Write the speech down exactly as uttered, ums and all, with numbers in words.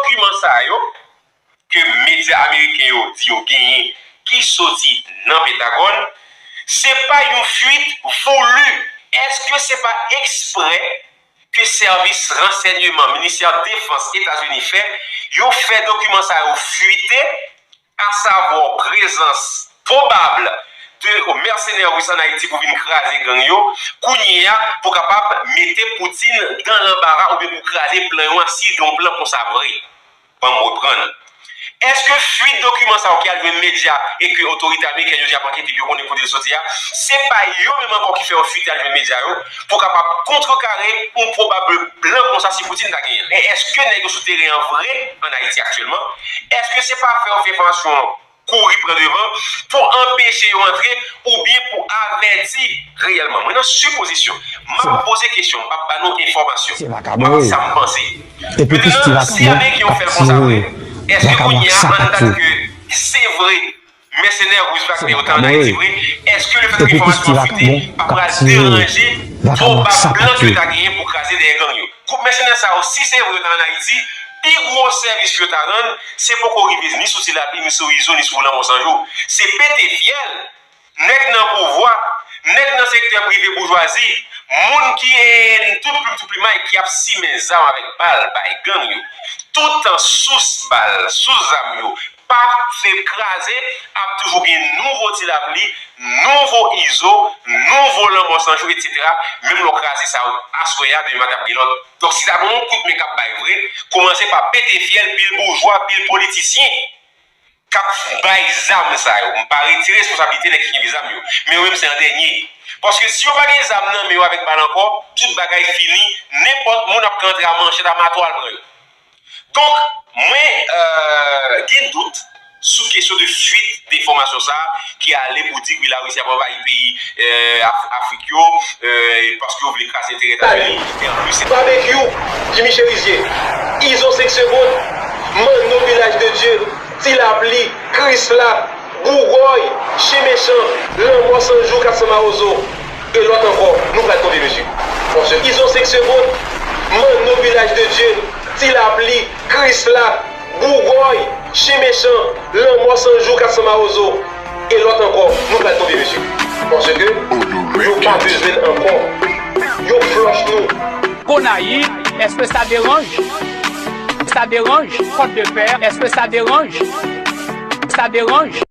dokiman sa yo ke medya ameriken yo di yo genyen ki soti nan Pentagòn, se pa yon fuit voulu. Èske se pa eksprè ke sèvis ransèyman, Ministè Defans Etazini fè, yo fè dokiman sa yo fuite, asavwa prezans pwobab de mèsenè ris ann Ayiti pou vin kraze gang yo, kounye a, pou kapab mete Poutine dan lanbara oubyen pou kraze plan yo a, si l gen yon plan konsa vre? Ban m reprann. Èske fuit dokiman sa yo ki al jwenn medya e ke otorite amerikèn yo di y ap ankete pou yo konnen kote l soti a, se pa yo menm ankò ki fè yo fuite al jwenn medya yo pou kapab kontrekare yon pwobab plan konsa si Poutine ta genyen l? E èske nèg yo sou teren an vre ann Ayiti aktyèlman? Èske se pa fè yo fè enfòmasyon an kouri pran devan pou anpeche yo antre oubyen pou avèti reyèlman? Mwen nan sipozisyon. M ap poze kesyon, m p ap ba nou enfòmasyon. M ap di sa m panse. Epi Christy Vagabond ap tire vagabon ak sa k ye. Èske kounye a, an dat ke se vre, mèsenè ris Wagner yo ta ann Ayiti vre, èske lefètke enfòmasyon an fite pa pral deranje pwobab plan ke yo ta genyen pou kraze dèyè gang yo? Gwoup mèsenè sa yo, si se vre yo ta ann Ayiti, pi gwo sèvis yo ta rann, se poko rive ni sou Ti Lapli, ni sou Izo, ni sou Lanmò San Jou. Se pete fyèl. Nèg nan pouvwa, nèg nan sektè prive boujwazi, moun ki, eh, tout plim tou plimay ki ap simen zam avèk bal bay gang yo, toutan sous bal, sous zam yo pa fè kraze, ap toujou gen nouvo Ti Lapli, nouvo Izo, nouvo Lanmò San Jou, etsetera. Menm lè w kraze sa yo aswè a, demen maten ap gen lòt. Donk, si ta gen yon kout men k ap bay vre, kòmanse pa pete fyèl pil boujwa, pil politisyen k ap bay zam sa yo. M pa retire responsablite nèg ki kenbe zam yo. Men yo menm se an dènye. Paske si yo pa gen zam nan men yo avèk bal ankò, tout bagay fini, nenpòt moun ap ka antre a manchèt, a mato al pran yo. Donk, mwen, euh, gen dout sou kesyon de fuit de enfòmasyon sa a ki ale pou di wi Larisi ap anvayi peyi, euh, Af-, Afrik yo, euh, paske yo vle kraze enterè Etazini. E anplis, se Babekyou, Jimmy Cherizier, Izo senk segonn, Manno Vilaj de Dye, Ti Lapli, Krisla, Bougòy, Chen Mechan, Lanmò San Jou, Kat San Mawozo, e lòt ankò, nou pral tonbe, mesye. Paske Izo senk segonn, Manno Vilaj de Dye, Ti Lapli, Krisla, Bougòy, Chen Mechan, Lanmò San Jou, Kat San Mawozo, e lòt ankò, nou pral tonbe, mesye. Paske yo pa bezwen l ankò. Yo flòch nou. Gonayiv, est-ce que ça dérange? Ça dérange? Côte de Fer, est-ce que ça dérange? Ça dérange?